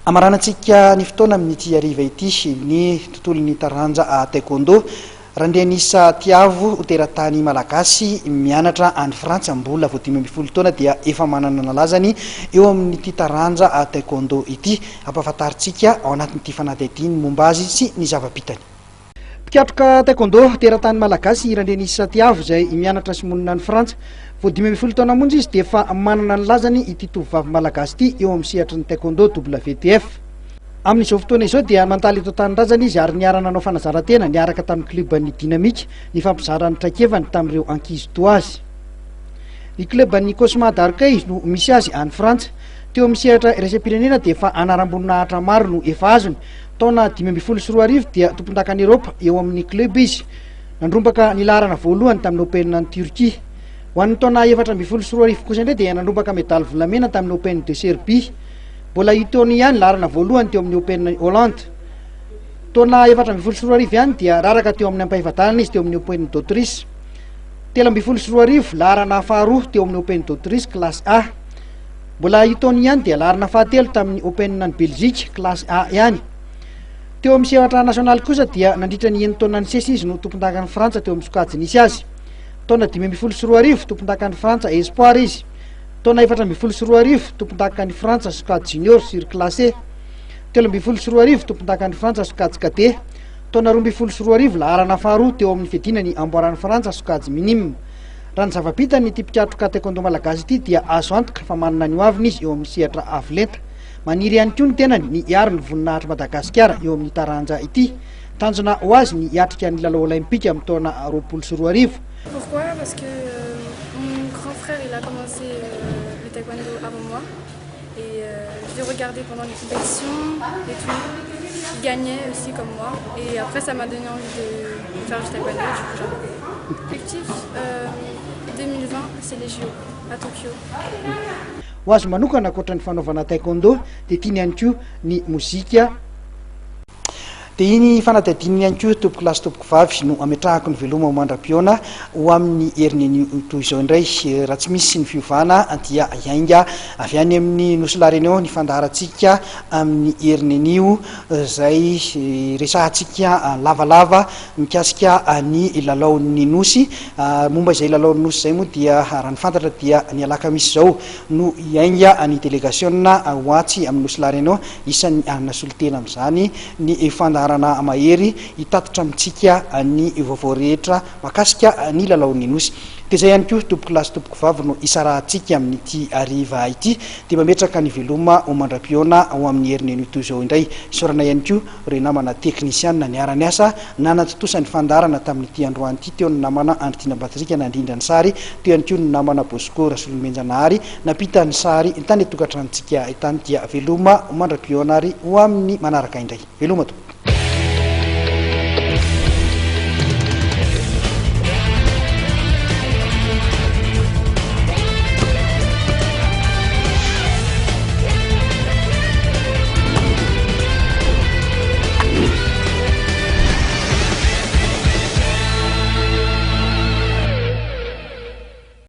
Hamaranantsika ny fotoana amin'ity hariva ity ny tontolon'ny taranja taekwondo. Randrianisa Tiavo, teratany malagasy mianatra any Frantsa, mbola vao 15 taona dia efa manana ny lazany eo amin'ity taranja taekwondo ity. Ampahafantarintsika ao anatin'ity fanadihadiany momba azy sy ny zava-bitany. Mpikatroka taekwondo teratany malagasy i Randrianisa Tiavo izay mianatra sy monina any Frantsa. Vao 15 taona monja izy dia efa manana ny lazany ity tovovavy malagasy ity eo amin'ny sehatry ny taekwondo WTF. Amin'izao fotoana izao dia nandalo eto an-tanindrazana izy ary niara-nanao fanazaran-tena niaraka tamin'ny klioban'ny Dynamique nifampizara ny traikefany tamin'ireo ankizy toa azy. Ny klioban'ny Cosma d'Arcueil no misy azy any Frantsa. Teo amin'ny sehatra iraisam-pirenena dia efa anaram-boninahitra maro no efa azony. Taona 2015 dia tompondakan'i Eropa eo amin'ny club izy. Nandrombaka ny laharana voalohany tamin'ny Open an'i Turquie. Ho an'ny taona 2014 kosa indray dia nandrombaka medaly volamena tamin'ny Open de Serbie. Mbola io taona io ihany laharana voalohany teo amin'ny Open Hollande. Taona 2014 ihany dia raraka teo amin'ny ampahefa-dalana izy teo amin'ny Open d'Autriche. 2013, laharana faharoa teo amin'ny Open d'Autriche classe A. Mbola io taona io ihany dia laharana fahatelo tamin'ny Open an'i Belgique, classe A ihany. Teo amin'ny sehatra nasionaly kosa dia nandritra ny enin-taona nisesy izy no tompondakan'i Frantsa teo amin'ny sokajy nisy azy. Taona 2015, tompondakan'i Frantsa Espoir izy. Taona 2014, tompondakan'i Frantsa sokajy Junior surclassé. 2013, tompondakan'i Frantsa sokajy Cadet. Taona 2012, laharana faharoa teo amin'ny fiadiana ny amboaran'i Frantsa sokajy Minime. Raha ny zava-bitany ity mpikatroka taekwondo malagasy ity dia azo antoka fa manana ny hoaviny izy eo amin'ny sehatra avo lenta. Maniry ihany koa ny tenany ny hiaro ny voninahitr'i Madagasikara eo amin'ny taranja ity. Tanjona ho azy ny hiatrika ny lalao olaimpika amin'ny taona 2020. Pourquoi? Parce que mon grand frère il a commencé le taekwondo avant moi et je l'ai regardé pendant les compétitions et tout, il gagnait aussi comme moi et après ça m'a donné envie de faire du taekwondo, du coup j'ai Objectif 2020 c'est les JO à Tokyo. Ho azy manokana ankoatra ny fanaovana taekwondo dia tiany ihany koa ny mozika. Dia iny fanadihadiana iny ihany koa tompoko lahy sy tompoko vavy no ametrahako ny veloma ho mandra-pihaona ho amin'ny heriny anio toy izao indray. Raha tsy misy ny fiovana dia hiainga avy any amin'ny Nosy La Réunion ny fandaharantsika amin'ny heriny anio izay resahantsika lavalava mikasika ny lalaon'ny Nosy. Momba izay lalaon'ny Nosy izay moa dia raha ny fantatra dia ny alakamisy izao no hiainga ny delegasiona ho atsy amin'ny Nosy La Réunion. Isan'ny hanana solontena amin'izany ny fandaharana Mahery hitatitra amintsika ny vaovao rehetra mahakasika ny lalaon'ny Nosy. Dia izay ihany koa tompokolahy sy tompokovavy no hisarahantsika amin'ity hariva ity. Dia mametraka ny veloma ho mandra-pihaona ho amin'ny heriny anio toy izao indray. Isaorana ihany koa ireo namana teknisianina niara-niasa nanatontosa ny fandaharana tamin'ity androany ity. Teo ny namana Andry Tiana Patrick nandrindra ny sary, teo ihany koa ny namana Bosco Rasolonomenjanahary nampita ny sary tany an-tokantranontsika tany. Dia veloma mandra-pihaona ary ho amin'ny manaraka indray. Veloma tompoko.